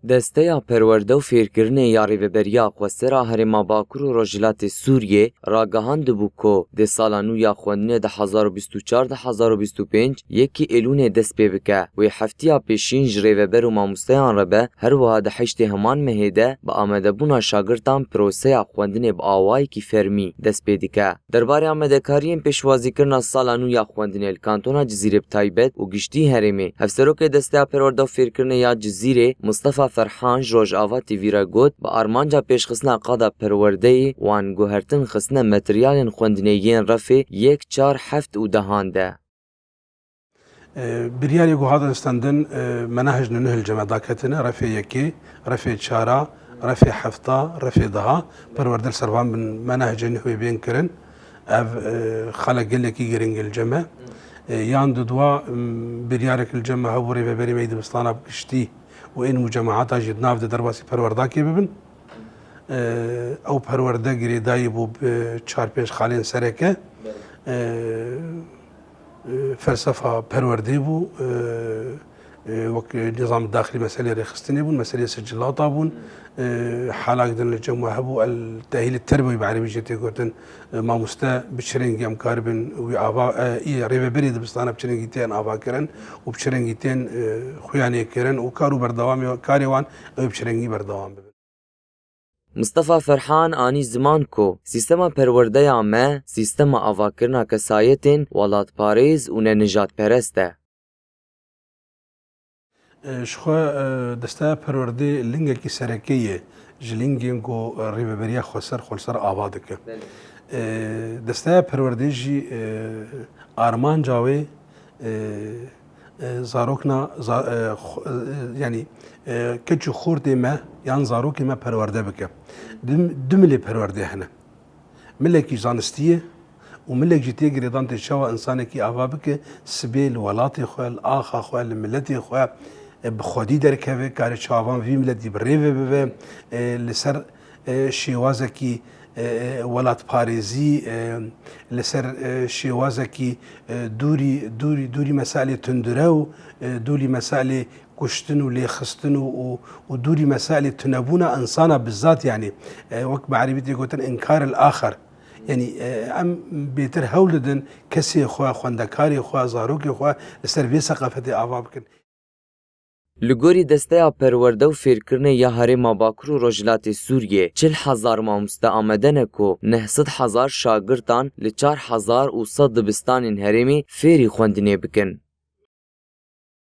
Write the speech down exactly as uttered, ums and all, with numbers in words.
Desteya Perwerde û Fêrkirinê ya Rêveberiya Xweser a Herêma Bakur û Rojhilatê Sûriyê ragihandibû ku di sala nû ya xwendinê du hezar û bîst û çar du hezar û bîst û pênc yekê Êlûnê dest pê bike. Wê heftiya pêşîn ji rêveber û mamosteyan re be, her wiha di heştê heman mehê de bi amadebûna şagirtan proseya xwendinê bi awayekî fermî dest pê dike. Derbarê amadekariyên pêşwazîkirina sala nû ya xwendinê li kantona Cizîrê bi taybet û giştî herêmê, Hevserokê Desteya Perwerde û Fêrkirinê ya Cizîrê Mistefa Ferhan ji Rojava T V re got, bi armanca pêşxistina qada perwerdeyê wan guhertin xistine materyalên xwendinê yên refê yek, çar, heft û dehan de. E, biryarê ku hatin stendin, e, menahec nû li cem e daketine, refê yekê, refê çara, refê hefta, refê deha, perwerde li ser van bin menahecê nû wê bên kirin. Ev, e, xala gelekî giring e li cem e. E, yan dudwa, m, biryarek li cem e hebû rêveberê me yê dibistana bi giştî û ên mûcemaata jî di nav de derbasî perwerdakê bibin. E, ew perwerde girêdayî bû bi çar pênc xalên sereke. E, e, felsefa perwerdê bû, e, e, wek nizam daxilî meselê rêxistinê bûn, meselê sicilata bûn, e, halak din li cem we hebû, el tehîlê terbewî bi erebî jê tê gotin, e, mamoste bi çi rengî em karibin wî ava, e, î rêveberê dibistana bi çi rengî tên ava kirin û bi çi rengî tên, e, xuyanê kirin û kar û berdewamê karê wan ew ê bi çi rengî berdewam bibin. Mistefa Ferhan anî ziman ku sîstema perwerdeya me sîstema avakirina kesayetên welatparêz û ne nijadperest e. E, ji xwe, e, desteya perwerdê lingekî sereke ye ji lingên ku, e, Rêveberiya Xweser xwe li ser ava dike. Belê. E, desteya perwerdê jî, e, armanca wê, e, e, zarokna, za-, e, xwe-, e, yanî, e, keç û xortê me yan zarokê me perwerde bike. Du, du milê perwerdê hene. Milekî zanistî ye û milek jî tê girêdan tê çawa însanekî ava bike, sibê li welatê xwe, li axa xwe, li miletê xwe, e, bi xwedî derkeve, kare çavan vî miletî bi rê ve bibe, e, li ser, e, şêwazekî, e, e, welatparêzî, e, li ser, e, şêwazekî, e, dûrî, dûrî, dûrî meselê tundure û, e, dûrî meselê kuştin û lêxistin û, û, û dûrî meselê tunebûna insana bizat, yanî, e, wek bi erebî tê gotin inkar el axer. Yanî, e, em bêtir hewl didin kesê xwe, xwendekarê xwe, zarokê xwe li ser vê seqafetê ava bikin. Li gorî Desteya Perwerde û Fêrkirinê ya Herêma Bakur û Rojhilatê Sûriyê, çil hezar mamoste amade ne ku neh sed hezar şagirtan li çar hezar û sed dibistanên herêmê fêrî xwendinê bikin.